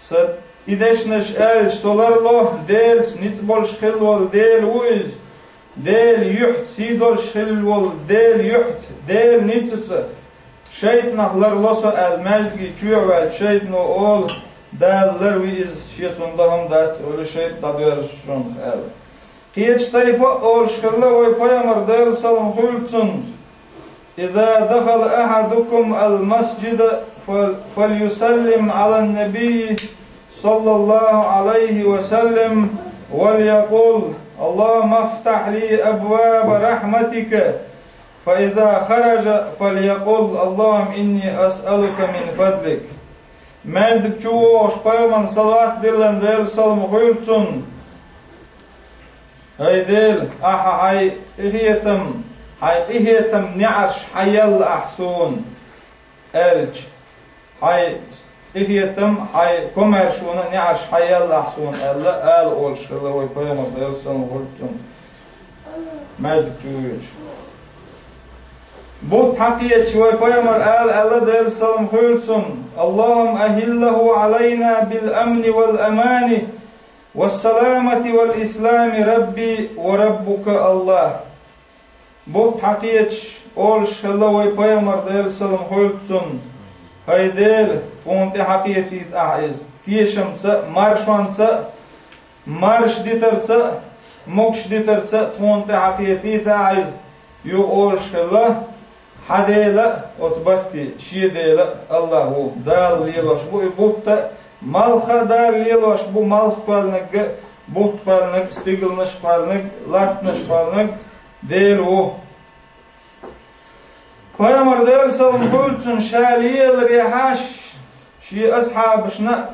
Сан и дешнаш аьлча, со ларло, Делаца ницкъ болуш хилла волу Дела ву иза, Делан юьхьца сий долуш хилла волу Делан юьхьца, Делан ницкъаца, шайтӀанах ларло со аьлла, маьждиге чу а ваьлча, шайтӀано олу, Дала ларви иза, шен цунна дан хӀума дац, оьлу шайтӀа дӀадоьрзуш шуна аьлла. Кхечу тайпа а олуш хилла вай пайхамар, Делан салам хуьлда цунна: «Иза дахала ахьадукум ал-масжида, фал-, фальюсаллим Ӏалан-набийи, саллаллаху Ӏалайхи ва саллам, вальякъул: „Аллахумма афтахь ли абваба рахьматика“, фа иза хараджа, фальякъул: „Аллахумма инни асъалука мин фазлик“». Маьждиг чу вогӀуш пайхамарна салават диллина, Делан салам хуьлда цунна: «ХӀай Дела, ахьа хьайн къинхетам, хьайн къинхетам неӀарш хьаелла ахьа суна», аьлча, «Хьайн къинхетам, хьайн комаьршонан неӀарш хьаелла ахьа суна», аьлла, ала олуш хилла вай пайхамар, Делан салам хуьлда цунна, маьждиг чу воьдуш. Бутт хьакхеташ вай пайхамар ала аьлла, Делан салам хуьлда цунна: «Аллахумма ахиллаху Ӏалайна бил амни вал амани, вассаламати вал ислами рабби ва раббука Аллах». Бутт хьакхеташ олуш хилла вай пайхамар, Делан салам хуьлда цунна: «ХӀай Дела, тхуна тӀе хьакхетийта ахьа иза тешамца а, маршонца а, марш дитарца а, могуш дитарца а тхуна тӀе хьакхетийта ахьа иза», юха олуш хилла: «Хьан Дела а оцу батте шен Дела а Аллах ву». Дала лелош бу и бутт а, малх а Дала лелош бу, малх кхоьллинарг а, бутт кхоьллинарг а, стигланаш кхоьллинарг а, латтанаш кхоьллинарг а Дела ву. Пайхамар, Делан салам хуьлда цунна, ша леларехьа шен асхьабашна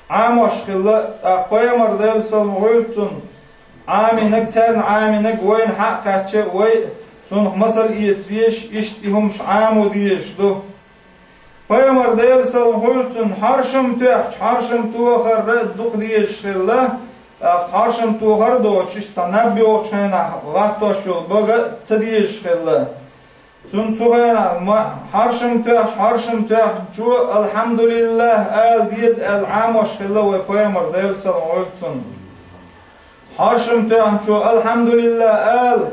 а Ӏамош хилла, тӀаккха пайхамар, Делан салам хуьлда цунна, Ӏамийнарг, царна Ӏамийнарг вайна хьа а кхаьчча, вай а цунах масал эца дезаш, иштта и хӀумаш Ӏамо дезаш ду. Пайхамар, Делан салам хуьлда цунна, хьаршам тоьхча, хьаршам тохар а дукха дезаш хилла, тӀаккха хьаршам тохар а доцуш, иштта наб йогӀучу хенахь гӀаттош йолу бага а ца дезаш хилла. Цунна цу хенахь ма-, хьаршам тоьхча, хьаршам тоьхначо «Алхьамдулиллах» ала деза аьлла Ӏамош хилла вай пайхамар, Делан салам хуьлда цунна. Хьаршам тоьхначо «Алхьамдулиллах» ала,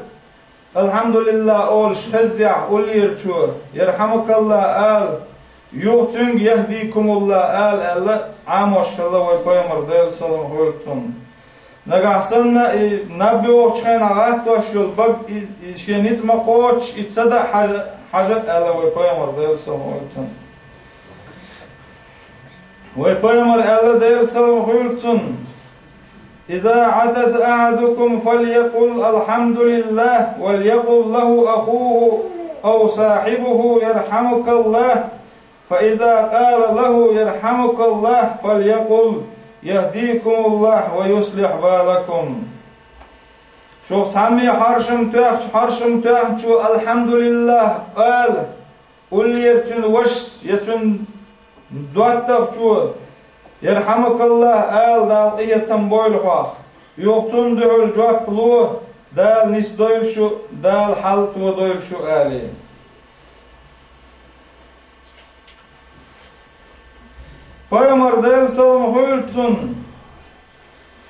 «Алхьамдулиллах» олуш хезнехь, уллерачо «Ярхьамукаллах» ала, юха цуьнга «Яхдикумуллах» ала аьлла Ӏамош хилла вай пайхамар, Делан салам хуьлда цунна. Нагахь санна и наб йогӀучу хенахь гӀаттош йолу бага, и, и шен ницкъ ма кхочуш, и ца дан хьажа, хьажа аьлла вай пайхамар, Делан салам хуьлда цунна. Вай пайхамар аьлла, Делан салам хуьлда цунна: «Иза Ӏатаса ахьадукум, фальякъул: „Алхьамдулиллах“, вальякъул лаху ахуху ав сахьибуху: „Ярхьамукаллах“. Фа иза къала лаху: „Ярхьамукаллах“, фальякъул: „Яхдикумуллах ва юслих балакум“». Шух цхьамме хьаршам тоьхча, хьаршам тоьхначо «Алхьамдулиллах» ала, уллера цуьнан вашас я цуьнан доттагӀчо «Ярхьамукаллах» ала, Дала къинхетам бойла хьох. Юха цунна дуьхьал жоп ло: «Дала нисдойла шу, Дала хьал тодойла шу», – алий. Пайхамар, Делан салам хуьлда цунна,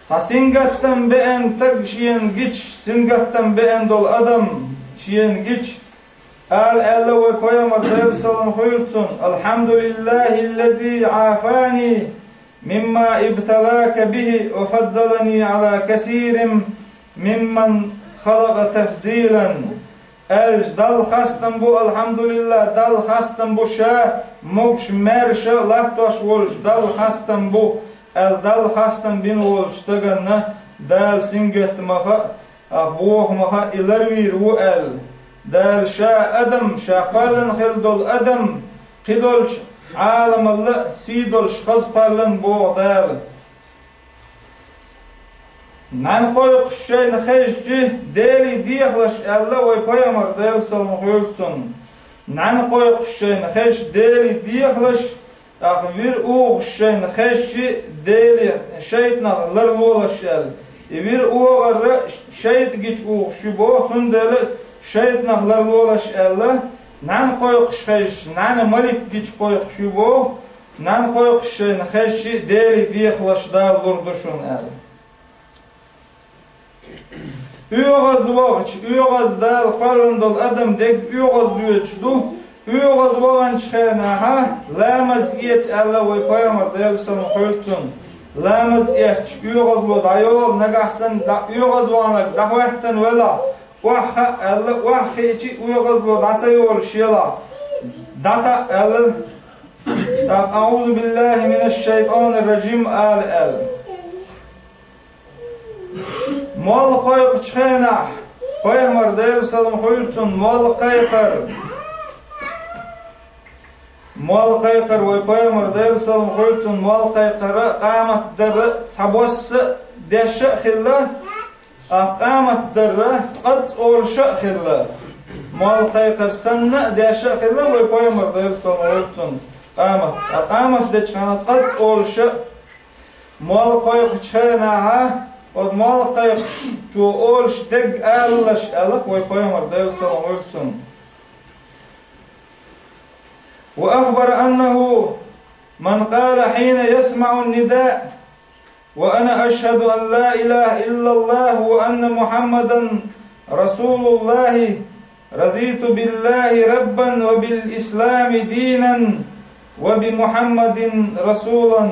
цхьа сингаттам беана стаг шена гича, сингаттам беана долу адам шена гича, ала аьлла вай пайхамар, Делан салам хуьлда цунна: «Алхьамдулиллахиллази Ӏафани мимма ибталака бихи ва фаддалани Ӏала касирин мимман халакъа тафдилан». Аьлча, Далла хастам бу, алхьамдулиллах, Далла хастам бу, ша могуш, маьрша латтош волчу Далла хастам бу, аьлла, Далла хастам бина волчу стаганна Дала сингаттамаха а, бохамаха а и ларвийр ву аьлла. Дала ша адам, ша кхоьллина хилла долу адам, кхидолчу Ӏаламалла а сий долуш хаза кхоьллина боху Дала. Нана кхойкхуш шайна хезчи, Деле дехалаш аьлла вай пайхамар, Делан салам хуьлда цунна. Нана кхойкхуш шайна хезчи, Деле дехалаш, тӀаккха вир угӀуш шайна хезчи, Деле шайтӀанах ларлолаш аьлла. И вир угӀар шайтӀа гича угӀуш ю боху, цундела шайтӀанах ларлолаш аьлла. Нана кхойкхуш хезчи, нана малик гича кхойкхуш ю боху, нана кхойкхуш шайна хезчи, Деле дехалаш Дала лур ду шуна аьлла. ОьгӀаз вахча, оьгӀаз Дала кхоьллина долу адам дерг оьгӀаз доьдуш ду, ОьгӀазваханчу хенахьа ламаз эца аьлла вай пайхамар, Делан салам хуьлда цунна. Ламаз эцча оьгӀазло дӀайолу, нагахь санна дӀа-, оьгӀазваханарг дӀахӀоьттина велахь, охьахаа аьлла, охьахиъча оьгӀазло дӀа ца йолуш елахь, дӀатаӀа аьлла, тӀаккха «АӀузу биллахӀи минаш-шайтӀанир-ражим» ала аьлла. Молла кхойкхучу хенахь, пайхамар, Делан салам хуьлда цунна, молла кхайкхар. Молла кхайкхар вай пайхамар, Делан салам хуьлда цунна, молла кхайкхара, къамат дара цхьа босса а дешша а хилла, а къамат дара цкъацкъа олуша а хилла. Молла кхайкхар санна а дешша а хилла вай пайхамар, Делан салам хуьлда цунна, къамат. А къамат дечу хенахь цкъацкъа олуша а, молла кхойкхучу хенахьа, оцу молла кхайкхучо олуш дерг алалаш аьлла вай пайхамар, Делан салам хуьлда цунна. وأخبر أنه من قال حين يسمع النداء: وأنا أشهد أن لا إله إلا الله وأن محمدا رسول الله، رضيت بالله ربا وبالإسلام دينا وبمحمد رسولا.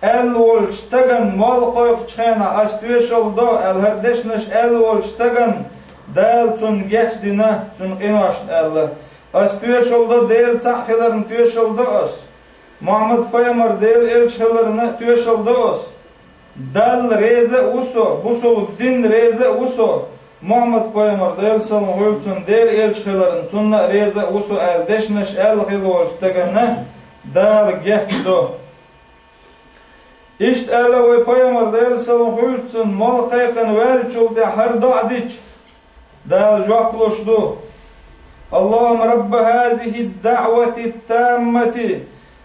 Аьлла волчу стагана, молла кхойкхучу хенахь, ас тоьшалла до аьлла, хӀара дешнаш аьлла волчу стагана Дала цунна гечдина цуьнан къиношна аьлла. Ас тоьшалла до, Дела цхьаъ хиларна тоьшалла до ас. Мухьаммад-пайхамар Делан элча хиларна тоьшалла до ас. Далла реза а ву со, бусулба динна реза а ву со, Мухьаммад-пайхамар Делан салам хуьлда цунна, Делан элча хиларна цунна а реза а ву со аьлла дешнаш аьлла хилла волчу стагана Дала гечдо. Иштта аьлла вай пайхамар Делан салам хуьлда цунна, молла кхайкхина ваьллачул тӀаьхьа хӀара доӀа дича, Дала жоп луш ду: اللهم رب هذه الدعوة التامة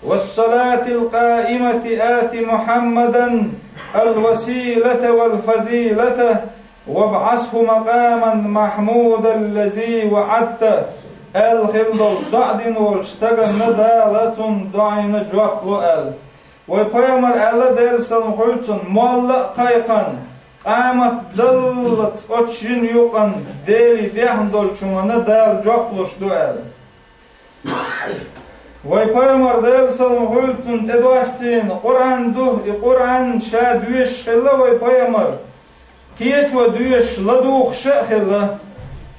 والصلاة القائمة آت محمدا الوسيلة والفضيلة وابعثه مقاما محمودا الذي وعدته аьлла хилла долу доӀа дина волчу стагана Дала цунна доӀина жоп ло аьлла. Вай пайхамар аьлла, Делан салам хуьлда цунна, молла а кхайкхина, къамат даллалц оцу жин юкъана Деле дехна долчу хӀуманна Дала жоп луш ду аьлла. Вай пайхамар, Делан салам хуьлда цунна, тӀедоссийна Къуръан ду, и Къуръан ша доьшуш хилла вай пайхамар. Кхечо доьшуш ладугӀуш а хилла,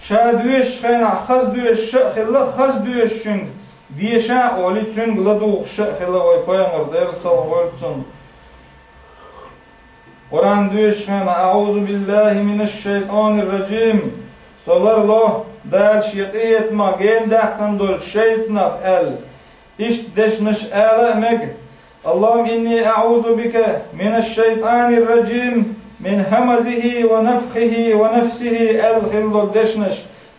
ша доьшучу хенахь хаза доьшуш а хилла, хаза доьшучуьнга деша а олий, цуьнга ладугӀуш а хилла вай пайхамар, Делан салам хуьлда цунна. Къуръан доьшучу хенахь: «АӀузу биллахӀи минаш-шайтӀанир-ражим». Со ларло Дала Шен къинхетамах гендаьккхина долчу шайтӀанах аьлла. Иштта дешнаш ала а мега: «اللهم إني أعوذ بك من الشيطان الرجيم، من همزه ونفخه ونفثه» аьлла хилла долу дешнаш.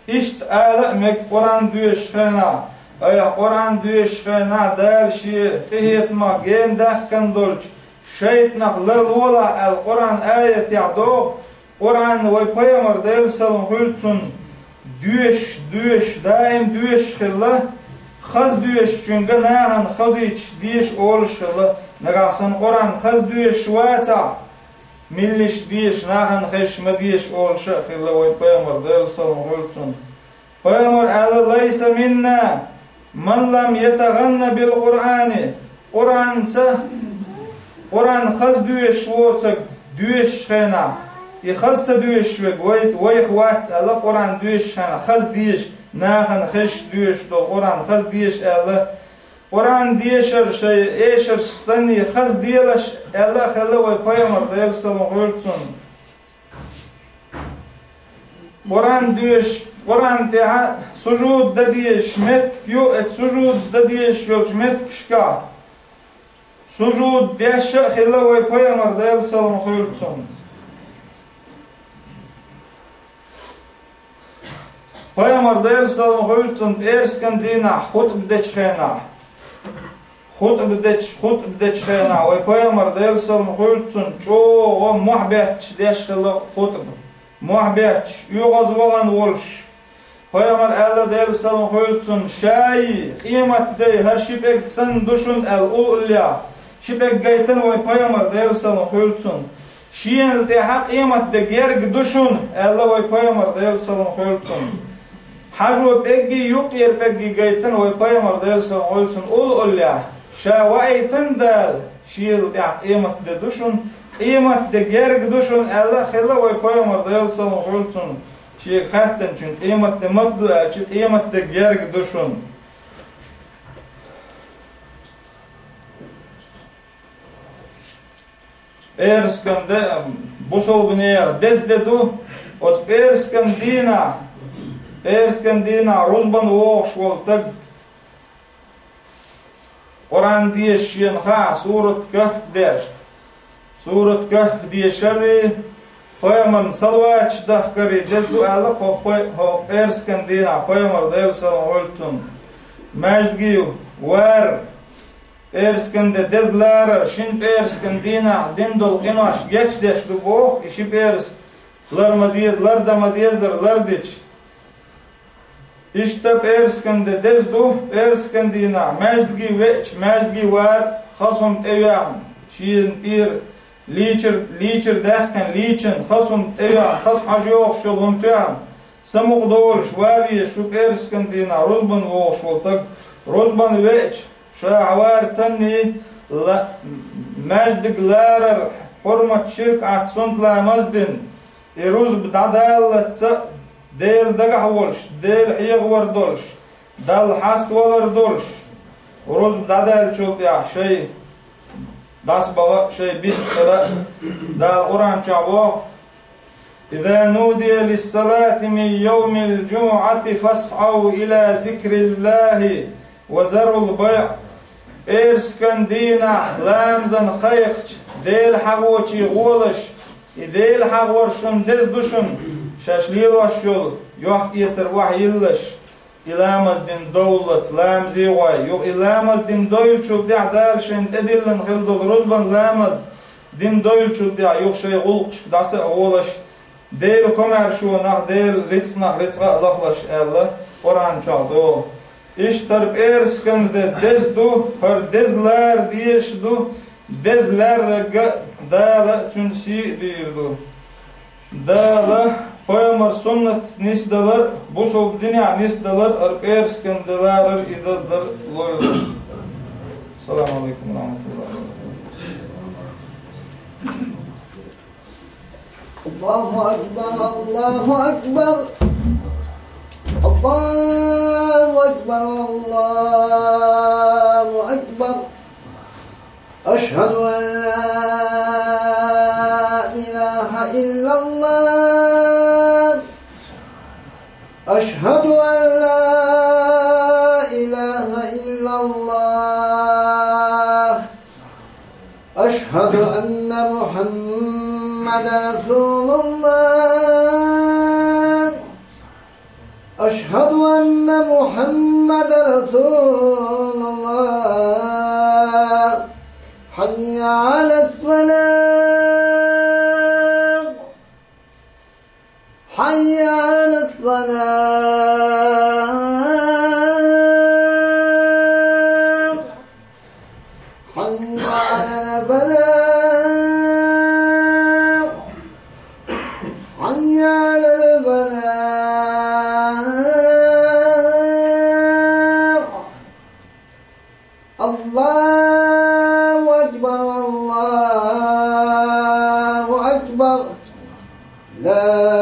Иштта ала а мега Къуръан доьшучу хенахь. Айхьа Къуръан доьшучу хенахь Дала Шен къинхетамах гендаьккхина долчу шайтӀанах ларлолахь аьлла Къуръан аятехь догӀу, Къуръан вай пайхамар, Делан салам хуьлда цунна, доьшуш, доьшуш, даим доьшуш хилла, хаза доьшучуьнга нахана хазийташ деша олуш хилла, нагахь санна Къуръан хаза доьшуш вацахь, меллаша деша, нахана хезаш ма деша олуш а хилла вай пайхамар, Делан салам хуьлда цунна. Пайхамар аьлла: «ليس منا من لم يتغن بالقرآن». Къуръанца, Къуръан хаза доьшуш воцург доьшучу хенахь, и хаза ца доьшуш верг вай, вайх вац аьлла, Къуръан доьшучу хенахь хаза деша, нахана хезаш доьшуш долу Къуръан хаза деша аьлла, Къуръан дешар шайн эшарш санна хаза делаш аьлла а хилла вай пайхамар, Делан салам хуьлда цунна. Къуръан доьшуш, Къуръан тӀехь сужуд дан дезаш меттиг ю, оцу сужуд дан дезаш йолчу меттигашкахь сужуд деш а хилла вай пайхамар, Делан салам хуьлда цунна. Пайхамар, Делан салам хуьлда цунна, пӀераскан дийнахь хутӀба дечу хенахь, хутӀба дечу, хутӀба дечу хенахь вай пайхамар, Делан салам хуьлда цунна, чӀогӀа мохь бетташ деш хилла хутӀба. Мохь бетташ, оьгӀазвахана волуш. Пайхамар аьлла, Делан салам хуьлда цунна: «Шай, къематдей, хӀара ши пӀелг санна ду шуна», аьлла, уллуллехь. Ши пӀелг гайтина вай пайхамар, Делан салам хуьлда цунна. «Шена тӀехь къематде герга ду шуна», аьлла вай пайхамар, Делан салам хуьлда цунна. Хьажо пӀегги юкъера пӀегги гайтина вай пайхамар Делан салам хуьлда цунна уллуллехь, ша ваийтина Дала, шел тӀехь къемат де ду шуна, къемат де герга ду шуна аьлла а хилла вай пайхамар Делан салам хуьлда цунна, шега хаьттинчуьнга къемат де мат ду аьлча, къемат де герга ду шуна. ПӀераскан де, бусалбанера деза де ду, оцу пӀераскан дийнахь, пӀераскан дийнахь рузбан вогӀуш волу стаг, Къуръан деша шена хаьа, сурат Кахф дешна. Сурат Кахф дешарий, пайхамарна салаваташ дахкарий деза ду аьлла, хӀокху пай-, хӀокху пӀераскан дийнахь пайхамар Делан салам хуьлда цунна. Маьждиге вар, пӀераскан де деза ларар, шина пӀераскан дийнахь дина долу къинош гечдеш ду боху, и ши пӀерас лар ма де-, лардан ма дезара лардича. Иштта пӀераскан де деза ду, пӀераскан дийнахь маьждиге веача, маьждиге вар, хасум тӀевеана, шена тӀера лийчар, лийчар даьккхина, лийчан хасум тӀевеана, хас хьажа йогӀуш йолу хӀума тоьхна, самукъа долуш, ван везаш шу пӀераскан дийнахь рузбан вогӀуш волу стаг, рузбан веача, ша хьавар цанний, ла-, маьждиг ларар, хьурмат, ширкъат, суннат ламаз дина, и рузба дӀадаллалц а, Дела дагахь волуш, Дела хьехавар долуш, Далла хьаставалар долуш, рузба дӀадаьллачул тӀаьхьа шайн дӀасабаха а, шайн бист хила а, Дала Къуръан чохь боху: «إذا نودي للصلاة من يوم الجمعة فاسعوا إلى ذكر الله وذروا البيع». ПӀераскан дийнахь ламазан кхайкхича, Дела хьахочий гӀолаш, и Дела хьахор шуна деза ду шуна, шаьш лелош йолу йохк-эцар охьайиллалаш, и ламаз дина довллалц, ламазе гӀой, юха и ламаз дина дойлучул тӀаьхьа Дала шайна тӀедиллина хила долу рузбан ламаз дина дойлучул тӀаьхьа юха шайн гӀуллакхашка дӀаса а гӀолаш, Дела комаьршонах, Дела рицкъанах рицкъа а лахалаш аьлла, Къуръан чохь догӀу. Иштта хӀара пӀераскан де деза ду, хӀара деза лара дезаш ду, деза лаьрраг а Дала цуьнан сий а дийр ду. Дала пайхамар суннат нисдалар а, бусалба динехь нисдалар а, хӀара пӀераскан де ларар а, и даздар а лойла. Салам алейкум ва рахматуллахи ва баракатух. الله أكبر، الله أكبر. الله أكبر، الله أكبر. أشهد أن لا إله إلا الله. أشهد أن لا إله إلا الله. أشهد أن محمدا رسول الله. أشهد أن محمدا رسول الله. حي على الصلاة. حي على الصلاة. حي على الفلاح. حي على الفلاح. الله أكبر، الله أكبر. لا